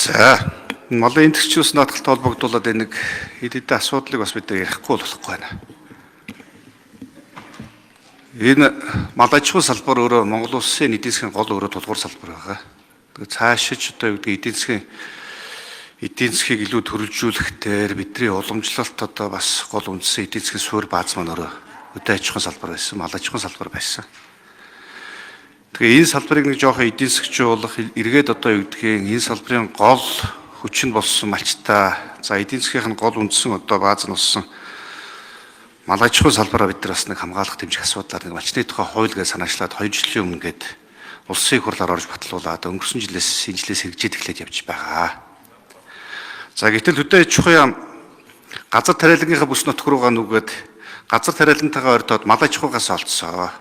За, малын энтгчүүс наадталтай холбогдуулаад энэ нэг хэд хэдэн асуудлыг бас бид нар ярихгүй болохгүй байна. Энэ мал аж ахуйн салбар өөрөө Монгол улсын эдийн засгийн гол өөрөө тулгуур салбар байгаа. Тэгээ цаашиж одоо юу гэдэг эдийн засгийг илүү төрөлжүүлэх дээр бидний уламжлалт одоо бас гол үндсэн эдийн засгийн суурь бааз маань өөрөө хөдөө аж ахуйн салбар байсан, мал аж ахуйн салбар байсан. Тэгээ энэ салбарыг нэг жоохон эдийн засгжуулах, эргээд одоо юу гэдгийг энэ салбарын гол хүчин болсон малчтай, за эдийн засгийн гол үндсэн одоо бааз нь болсон мал аж ахуйн салбараа бид нар бас нэг хамгаалах дэмжих асуудлаар нэг малчны тухай хууль гэж санаачлаад 2 жилийн өмнө гээд улсын их хурлаар орж батлуулаад өнгөрсөн жилээс энэ жилээс хэрэгжээд эхлээд явж байгаа. За гэтэл хөдөө аж ахуйн яам газар тариалангийнхаа бүс нутг руугаа нүгээд газар тариалантайгаа ойртоод мал аж ахуйгаас олдсоо.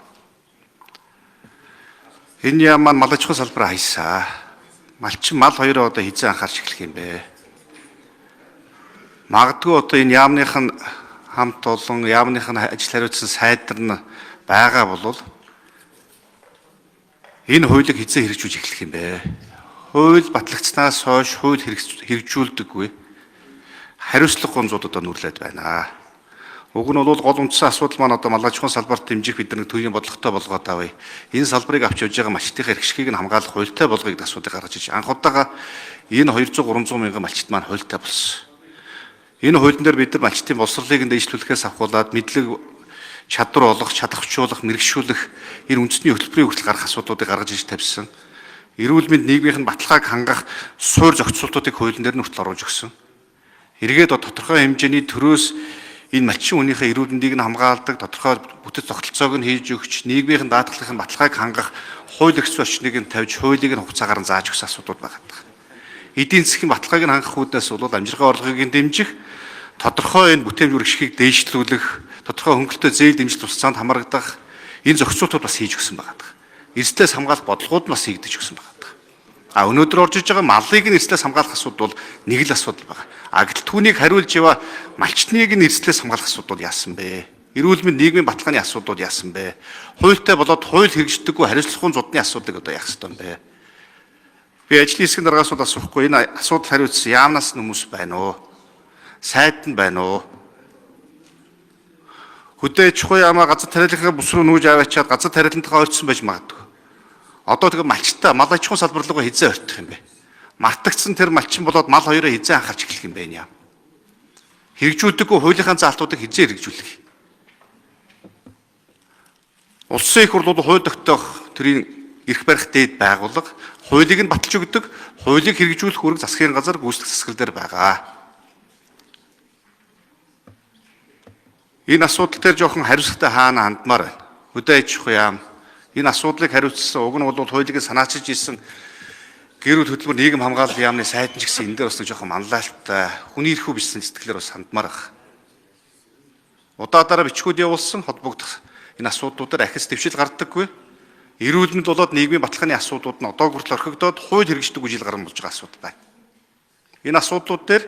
Энэ яам маань мал аж ахуйн салбараа хайсаа. Малчин мал хоёроо одоо хизээ анхаарч эхлэх юм бэ? Магадгүй одоо энэ яамных нь хамт олон яамных нь ажил хариуцсан сайдар нь байгаа болвол энэ хуулийг хизээ хэрэгжүүлж эхлэх юм бэ? Хууль батлагдсанаас хойш хууль хэрэгжүүлдэггүй. Хариуцлага гонзууд одоо нүрлээд байна. Уг нь бол гол үндсэн асуудал маань одоо мал аж ахуйн салбарт дэмжих бид нэг төрлийн бодлоготой болгоод авъя. Энэ салбарыг авч явж байгаа малчдынхаа эрхшгийг нь хамгаалах хуультай болгоё гэдэг асуудлыг гаргаж иж анх удаага энэ 200 300 мянган малчид маань хуультай болсон. Энэ хуулийн дээр бид нар малчдын боловсролыг нь дэвшлүүлэхээс авахуулаад мэдлэг чадвар олох, чадахжуулах, мэрэгшүүлэх энэ үндэсний хөтөлбөрийн хүртэл гарах асуудлуудыг гаргаж иж тавьсан. Эрүүл мэнд нийгмийнх нь баталгааг хангах суурь зохицуултуудыг хуулийн дээр нь хүртэл оруулж өгсөн. Эргээд тодорхой хэмжээний төрөөс энэ малчин хүнийхээ эрүүл мэндийг нь хамгаалдаг, тодорхой бүтэц тогтолцоог нь хийж өгч, нийгмийнх нь даатгалын баталгааг хангах хууль эрх зүйн орчныг нь тавьж, хуулийг нь хугацаагаар нь зааж өгсөн асуудлууд байгаа. Эдийн засгийн баталгааг нь хангах үүднээс бол амжиргаа орлогыг нь дэмжих, тодорхой энэ бүтээмж үргэлжлэхийг дээшлүүлэх, тодорхой хөнгөлөлтөй зээл дэмжлэг тусцаанд хамрагдах энэ зохицуултууд бас хийж өгсөн байгаа. Эрсдлээс хамгаалах бодлогууд нь бас хийгдэж өгсөн байгаа. А өнөөдөр орж иж байгаа малыг нь эрсдлээс хамгаалах асуудал бол нэг л асуудал байгаа. А гэтэл түүнийг хариулж яваа малчныг нь эрсдлээс хамгаалах асуудал яасан бэ? Эрүүл мэнд нийгмийн баталгааны асуудлууд яасан бэ? Хуультай болоод хууль хэрэгждэггүй хариуцлагын зудны асуудлыг одоо яах ёстой юм бэ? Би ажлын хэсгийн дараагаас бол асуухгүй, энэ асуудал хариуцсан яамнаас нь хүмүүс байна уу? Сайд нь байна уу? Хөдөө аж ахуйн яамаа газар тариаланхаа бүс рүү нүүж аваачаад газар тариалантайгаа ойртсон байж магадгүй. Одоо тэгээ малчтай мал аж ахуйн салбар руугаа хизээ ойртох юм бэ? Мартагдсан тэр малчин болоод мал хоёроо хизээ анхаарч эхлэх юм бэ энэ яам? Хэрэгжүүлдэггүй хуулийнхаа заалтуудыг хизээ хэрэгжүүлэх. Улсын их хурлууд хууль тогтоох төрийн эрх барих дээд байгууллага, хуулийг нь баталж өгдөг, хуулийг хэрэгжүүлэх үүрэг засгийн газар гүйцэтгэх засаглал дээр байгаа. Энэ асуудал дээр жоохон хариуцлагатай хаана хандмаар байна. Хөдөө аж ахуй яам энэ асуудлыг хариуцсан уг нь бол хуулийг санаачилж исэн гэр бүл хөтөлбөр нийгэм хамгаалал яамны сайд нь ч гэсэн энэ дээр бас нэг жоохон манлайлалтай хүний эрхүү бичсэн сэтгэлээр бас хандмаар байх. Удаадаараа бичгүүд явуулсан холбогдох энэ асуудлуудаар ахис дэвшил гардаггүй. Эрүүл мэнд болоод нийгмийн баталгааны асуудлууд нь одоо хүртэл орхигдоод хууль хэрэгждэггүй жил гарan болж байгаа асуудал байна. Энэ асуудлууд дээр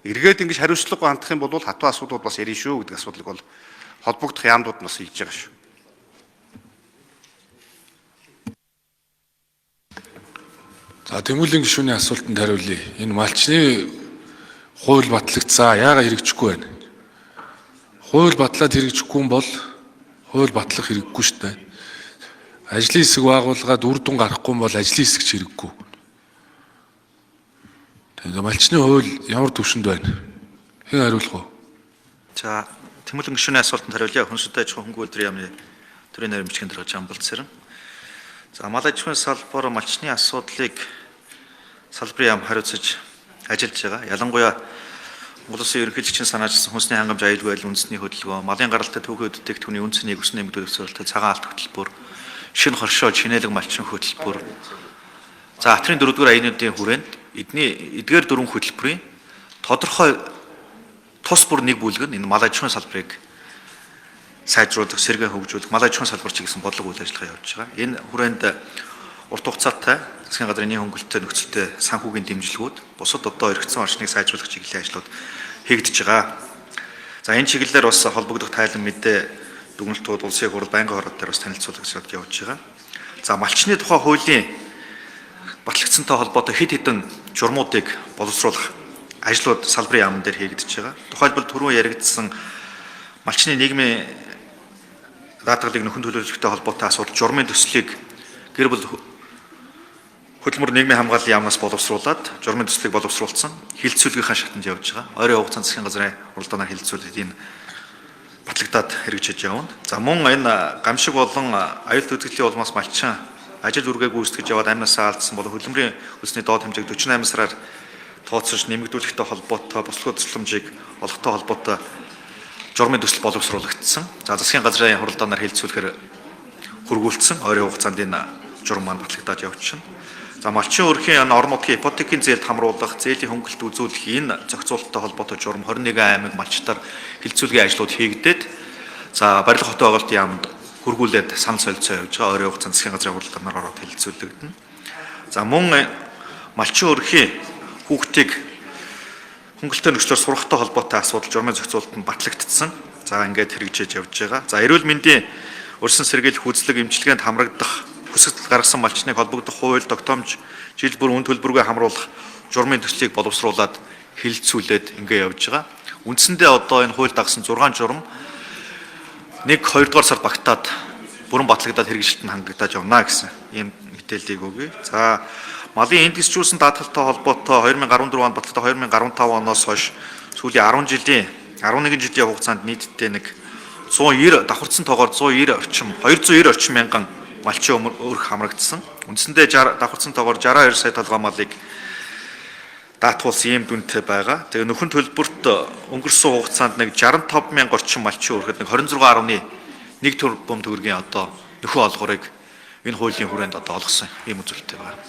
эргээд ингэж хариуцлагагүй хандах юм бол хатуу асуудлууд бас ярина шүү гэдэг асуудлыг бол холбогдох яамнууд нь бас хэлж байгаа шүү. За Тэмүүлэн гишүүний асуултанд хариулъя. Энэ малчны хууль батлагдсан. Яагаад хэрэгжихгүй байна? Хууль батлаад хэрэгжихгүй юм бол хууль батлах хэрэггүй шүү дээ. Ажлын хэсэг байгуулгаад үр дүн гарахгүй юм бол ажлын хэсэг ч хэрэггүй. Тэгээд малчны хууль ямар түвшинд байна? Хэн хариулах вэ? За Тэмүүлэн гишүүний асуултанд хариулъя. Хүнс хөдөө аж ахуйн хөнгөн үйлдвэрийн яамны төрийн наримчгийн дарга Жамбал Цэрэн. За мал аж ахуйн салбар малчны асуудлыг салбарын яам хариуцаж ажиллаж байгаа. Ялангуяа Монгол Улсын ерөнхийлөгчийн санаачилсан хүнсний хангамж аюулгүй байдал үндэсний хөдөлгөөн, малын гаралтай түүхий бүтээгдэхүүний үн цэнийг өсөн нэмэгдүүлэх зорилготой цагаан алт хөтөлбөр, шинэ хоршоо чинээлэг малчин хөтөлбөр. За атрын 4-р аяныдын хүрээнд эдний эдгээр дөрвөн хөтөлбөрийн тодорхой тус бүр нэг бүлэг нь энэ мал аж ахуйн салбарыг сайжруулах, сэргээн хөгжүүлэх, мал аж ахуйн салбар чиглэсэн бодлого үйл ажиллагаа явуулж байгаа. Энэ хүрээнд урт хугацаатай засгийн газрын нийгмийн хөнгөлөлтөй нөхцөлтэй санхүүгийн дэмжлэгүүд, бусад одоо эргэцсэн орчныг сайжруулах чиглэлийн ажлууд хийгдэж байгаа. За энэ чиглэлээр бас холбогдох тайлан мэдээ дүгнэлтүүд улсын хурал байнгын хороод дээр бас танилцуулга ажлууд явуулж байгаа. За малчны тухай хуулийн батлагдсантай холбоотой хэд хэдэн журмуудыг боловсруулах ажлууд салбарын яамн дээр хийгдэж байгаа. Тухайлбал түрүүн яригдсан малчны нийгмийн даатгалыг нөхөн төлөөлөлттэй холбоотой асуудал журмын төслийг гэр бүл хөдөлмөр нийгмийн хамгааллын яамнаас боловсруулад журмын төслийг боловсруулсан хилцүүлгийнхаа шатанд явж байгаа. Ойрын хугацаанд засгийн газрын уралдаанаар хилцүүлээд энэ батлагдаад хэрэгжиж явна. За мөн энэ гамшиг болон аюул үзэгдлийн улмаас малчин ажил үргээ гүйцэтгэж яваад амнасаа алдсан болон хөдөлмөрийн хөлсний доод хэмжээг 48 сараар тооцож нэмэгдүүлэхтэй холбоотой бослогын тусламжийг олохтой холбоотой журмын төсөл боловсруулагдсан. За засгийн газрын хуралдаанаар хэлцүүлэхээр хөргүүлсэн. Ойрын хугацаанд энэ журам маань батлагдаад явчихна. За малчин өрхийн энэ орон нутгийн ипотекийн зээлд хамруулах, зээлийн хөнгөлт үзүүлэх энэ зохицуулалттай холбоотой журам 21 аймаг малчтаар хилцүүлгийн ажлууд хийгдээд за барилга хотын байгуулалтын яамд хөргүүлээд санал солилцоо явж байгаа. Ойрын хугацаанд засгийн газрын хуралдаанаар ороод хэлцүүлэгдэнэ. За мөн малчин өрхийн хүүхдийг хөнгөлөлтөй нөхцлөөр сурахтай холбоотой асуудал журмын зохицуулалт нь батлагдсан. За ингээд хэрэгжиж явж байгаа. За эрүүл мэндийн өрсөн сэргийлэх үзлэг эмчилгээнд хамрагдах хүсэл гаргасан малчныг холбогдох хууль тогтоомж жил бүр үн төлбөргүй хамруулах журмын төслийг боловсруулад хилцүүлээд ингээ явж байгаа. Үндсэндээ одоо энэ хууль дагсан 6 журам 1 2 дугаар сард багтаад бүрэн батлагдаад хэрэгжилтэнд хангагдаж явна гэсэн ийм мэдээллийг өгье. За малын энд гисжүүлсэн даатгалтай холбоотой 2014 онд батлагдаад 2015 оноос хойш сүүлийн 10 жилийн 11 жилийн хугацаанд нийтдээ нэг 190 давхарцсан тоогоор 190 орчим 290 орчим мянган малчин өрх хамрагдсан. Үндсэндээ 60 давхарцсан тоогоор 62 сая толгой малыг даатгуулсан ийм дүнтэй байгаа. Тэгээ нөхөн төлбөрт өнгөрсөн хугацаанд нэг 65 мянга орчим малчин өрхөд нэг 26.1 тэрбум төгрөгийн одоо нөхөн олгорыг энэ хуулийн хүрээнд одоо олгосон ийм үзүүлэлттэй байна.